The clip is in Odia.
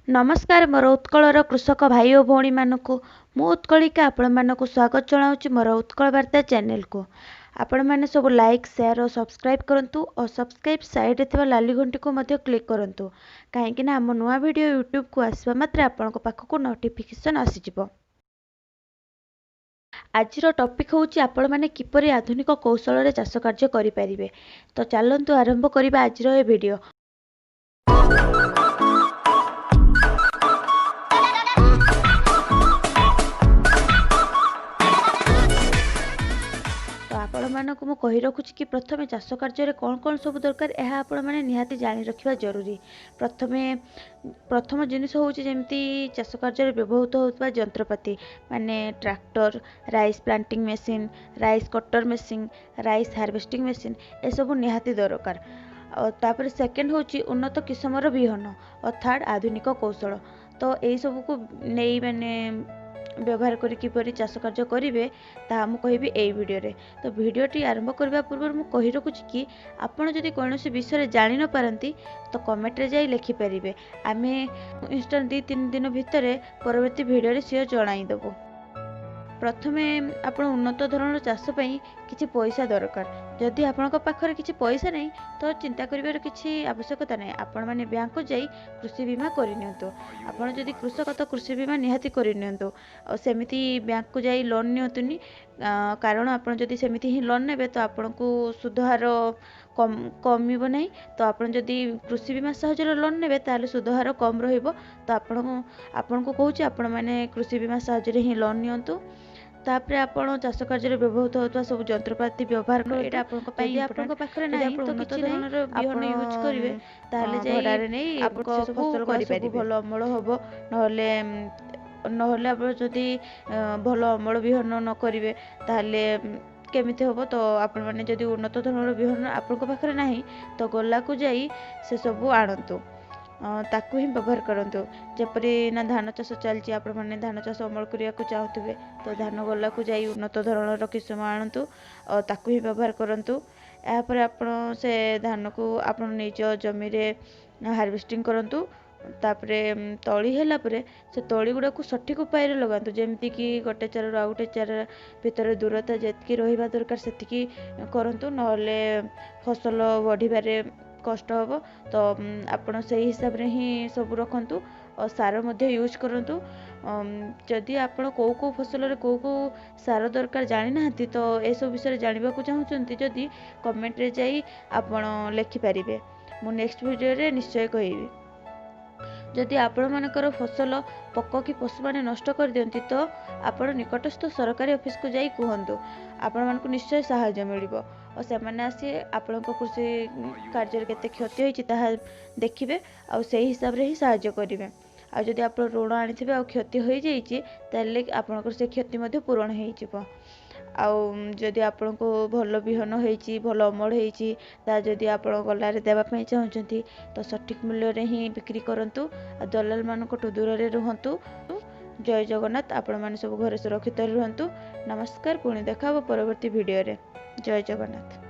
ନମସ୍କାର ମୋର ଉତ୍କଳର କୃଷକ ଭାଇ ଓ ଭଉଣୀମାନଙ୍କୁ, ମୁଁ ଉତ୍କଳିକା ଆପଣମାନଙ୍କୁ ସ୍ୱାଗତ ଜଣାଉଛି ମୋର ଉତ୍କଳ ବାର୍ତ୍ତା ଚ୍ୟାନେଲକୁ। ଆପଣମାନେ ସବୁ ଲାଇକ୍, ସେୟାର ଓ ସବସ୍କ୍ରାଇବ୍ କରନ୍ତୁ ଓ ସବସ୍କ୍ରାଇବ୍ ସାଇଡ଼୍ରେ ଥିବା ଲାଲି ଘଣ୍ଟିକୁ ମଧ୍ୟ କ୍ଲିକ୍ କରନ୍ତୁ, କାହିଁକିନା ଆମ ନୂଆ ଭିଡ଼ିଓ ୟୁଟ୍ୟୁବକୁ ଆସିବା ମାତ୍ରେ ଆପଣଙ୍କ ପାଖକୁ ନୋଟିଫିକେସନ୍ ଆସିଯିବ। ଆଜିର ଟପିକ୍ ହେଉଛି ଆପଣମାନେ କିପରି ଆଧୁନିକ କୌଶଳରେ ଚାଷ କାର୍ଯ୍ୟ କରିପାରିବେ। ତ ଚାଲନ୍ତୁ ଆରମ୍ଭ କରିବା ଆଜିର ଏ ଭିଡ଼ିଓ। ତ ଆପଣମାନଙ୍କୁ ମୁଁ କହି ରଖୁଛି କି ପ୍ରଥମେ ଚାଷ କାର୍ଯ୍ୟରେ କ'ଣ କ'ଣ ସବୁ ଦରକାର, ଏହା ଆପଣମାନେ ନିହାତି ଜାଣି ରଖିବା ଜରୁରୀ। ପ୍ରଥମ ଜିନିଷ ହେଉଛି ଯେମିତି ଚାଷ କାର୍ଯ୍ୟରେ ବ୍ୟବହୃତ ହେଉଥିବା ଯନ୍ତ୍ରପାତି, ମାନେ tractor, rice planting machine, rice cutter machine, rice harvesting machine, ଏସବୁ ନିହାତି ଦରକାର। ଆଉ ତାପରେ ସେକେଣ୍ଡ ହେଉଛି ଉନ୍ନତ କିସମର ବିହନ ଓ ଥାର୍ଡ଼ ଆଧୁନିକ କୌଶଳ। ତ ଏଇସବୁକୁ ନେଇ ମାନେ ବ୍ୟବହାର କରି କିପରି ଚାଷ କାର୍ଯ୍ୟ କରିବେ, ତାହା ମୁଁ କହିବି ଏଇ ଭିଡ଼ିଓରେ। ତ ଭିଡ଼ିଓଟି ଆରମ୍ଭ କରିବା ପୂର୍ବରୁ ମୁଁ କହି ରଖୁଛି କି ଆପଣ ଯଦି କୌଣସି ବିଷୟରେ ଜାଣି ନପାରନ୍ତି, ତ କମେଣ୍ଟରେ ଯାଇ ଲେଖିପାରିବେ। ଆମେ ଇନଷ୍ଟାଣ୍ଟ 2-3 ଦିନ ଭିତରେ ପରବର୍ତ୍ତୀ ଭିଡ଼ିଓରେ ସିଓର ଜଣାଇଦେବୁ। ପ୍ରଥମେ ଆପଣ ଉନ୍ନତ ଧରଣର ଚାଷ ପାଇଁ କିଛି ପଇସା ଦରକାର। ଯଦି ଆପଣଙ୍କ ପାଖରେ କିଛି ପଇସା ନାହିଁ, ତ ଚିନ୍ତା କରିବାର କିଛି ଆବଶ୍ୟକତା ନାହିଁ। ଆପଣମାନେ ବ୍ୟାଙ୍କକୁ ଯାଇ କୃଷି ବୀମା କରିନିଅନ୍ତୁ। ଆପଣ ଯଦି କୃଷକ, ତ କୃଷି ବୀମା ନିହାତି କରିନିଅନ୍ତୁ। ଆଉ ସେମିତି ବ୍ୟାଙ୍କକୁ ଯାଇ ଲୋନ୍ ନିଅନ୍ତୁନି, କାରଣ ଆପଣ ଯଦି ସେମିତି ହିଁ ଲୋନ୍ ନେବେ, ତ ଆପଣଙ୍କୁ ସୁଧ ହାର କମିବ ନାହିଁ। ତ ଆପଣ ଯଦି କୃଷି ବୀମା ସାହାଯ୍ୟରେ ଲୋନ୍ ନେବେ, ତାହେଲେ ସୁଧ ହାର କମ୍ ରହିବ। ତ ଆପଣଙ୍କୁ କହୁଛି, ଆପଣମାନେ କୃଷି ବୀମା ସାହାଯ୍ୟରେ ହିଁ ଲୋନ୍ ନିଅନ୍ତୁ। ତାପରେ ଆପଣ ଚାଷ କାର୍ଯ୍ୟରେ ବ୍ୟବହୃତ ହେଉଥିବା ସବୁ ଯନ୍ତ୍ରପାତି ବ୍ୟବହାର କରନ୍ତୁ। ଏଇଟା ଆପଣଙ୍କ ପାଇଁ। ଆପଣଙ୍କ ପାଖରେ ନାହିଁ ତ କିଛି ଧରଣର ବିହନ ୟୁଜ୍ କରିବେ, ତାହେଲେ ଯାଇ ନେଇ ଆପଣଙ୍କ ଫସଲ କରିପାରିବେ, ଭଲ ଅମଳ ହେବ। ନହେଲେ ଆପଣ ଯଦି ଭଲ ଅମଳ ବିହନ ନ କରିବେ, ତାହେଲେ କେମିତି ହେବ? ତ ଆପଣମାନେ ଯଦି ଉନ୍ନତ ଧରଣର ବିହନ ଆପଣଙ୍କ ପାଖରେ ନାହିଁ, ତ ଗୋଲାକୁ ଯାଇ ସେସବୁ ଆଣନ୍ତୁ, ତାକୁ ହିଁ ବ୍ୟବହାର କରନ୍ତୁ। ଯେପରି ନା ଧାନ ଚାଷ ଚାଲିଛି, ଆପଣମାନେ ଧାନ ଚାଷ ଅମଳ କରିବାକୁ ଚାହୁଁଥିବେ, ତ ଧାନ ଗୋଲାକୁ ଯାଇ ଉନ୍ନତ ଧରଣର କିସମ ଆଣନ୍ତୁ, ତାକୁ ହିଁ ବ୍ୟବହାର କରନ୍ତୁ। ଏହାପରେ ଆପଣ ସେ ଧାନକୁ ଆପଣ ନିଜ ଜମିରେ ହାରଭେଷ୍ଟିଂ କରନ୍ତୁ। ତାପରେ ତଳି ହେଲା ପରେ ସେ ତଳି ଗୁଡ଼ାକୁ ସଠିକ୍ ଉପାୟରେ ଲଗାନ୍ତୁ, ଯେମିତିକି ଗୋଟେ ଚାରାରୁ ଆଉ ଗୋଟେ ଚାରା ଭିତରେ ଦୂରତା ଯେତିକି ରହିବା ଦରକାର ସେତିକି କରନ୍ତୁ, ନହେଲେ ଫସଲ ବଢ଼ିବାରେ କଷ୍ଟ ହେବ। ତ ଆପଣ ସେଇ ହିସାବରେ ହିଁ ସବୁ ରଖନ୍ତୁ ଓ ସାର ମଧ୍ୟ ୟୁଜ୍ କରନ୍ତୁ। ଯଦି ଆପଣ କେଉଁ କେଉଁ ଫସଲରେ କେଉଁ କେଉଁ ସାର ଦରକାର ଜାଣିନାହାନ୍ତି, ତ ଏସବୁ ବିଷୟରେ ଜାଣିବାକୁ ଚାହୁଁଛନ୍ତି ଯଦି, କମେଣ୍ଟରେ ଯାଇ ଆପଣ ଲେଖିପାରିବେ, ମୁଁ ନେକ୍ସଟ ଭିଡ଼ିଓରେ ନିଶ୍ଚୟ କହିବି। ଯଦି ଆପଣମାନଙ୍କର ଫସଲ ପୋକ କି ପଶୁମାନେ ନଷ୍ଟ କରିଦିଅନ୍ତି, ତ ଆପଣ ନିକଟସ୍ଥ ସରକାରୀ ଅଫିସକୁ ଯାଇ କୁହନ୍ତୁ, ଆପଣମାନଙ୍କୁ ନିଶ୍ଚୟ ସାହାଯ୍ୟ ମିଳିବ ଓ ସେମାନେ ଆସି ଆପଣଙ୍କ କୃଷି କାର୍ଯ୍ୟରେ କେତେ କ୍ଷତି ହୋଇଛି ତାହା ଦେଖିବେ ଆଉ ସେଇ ହିସାବରେ ହିଁ ସାହାଯ୍ୟ କରିବେ। ଆଉ ଯଦି ଆପଣ ଋଣ ଆଣିଥିବେ ଆଉ କ୍ଷତି ହୋଇଯାଇଛି, ତାହେଲେ ଆପଣଙ୍କର ସେ କ୍ଷତି ମଧ୍ୟ ପୂରଣ ହେଇଯିବ। ଆଉ ଯଦି ଆପଣଙ୍କୁ ଭଲ ବିହନ ହେଇଛି, ଭଲ ଅମଳ ହେଇଛି, ତାହା ଯଦି ଆପଣ ଗଲାରେ ଦେବା ପାଇଁ ଚାହୁଁଛନ୍ତି, ତ ସଠିକ୍ ମୂଲ୍ୟରେ ହିଁ ବିକ୍ରି କରନ୍ତୁ ଆଉ ଦଲାଲମାନଙ୍କଠୁ ଦୂରରେ ରୁହନ୍ତୁ। ଜୟ ଜଗନ୍ନାଥ। ଆପଣମାନେ ସବୁ ଘରେ ସୁରକ୍ଷିତ ରୁହନ୍ତୁ। ନମସ୍କାର, ପୁଣି ଦେଖା ହେବ ପରବର୍ତ୍ତୀ ଭିଡ଼ିଓରେ। ଜୟ ଜଗନ୍ନାଥ।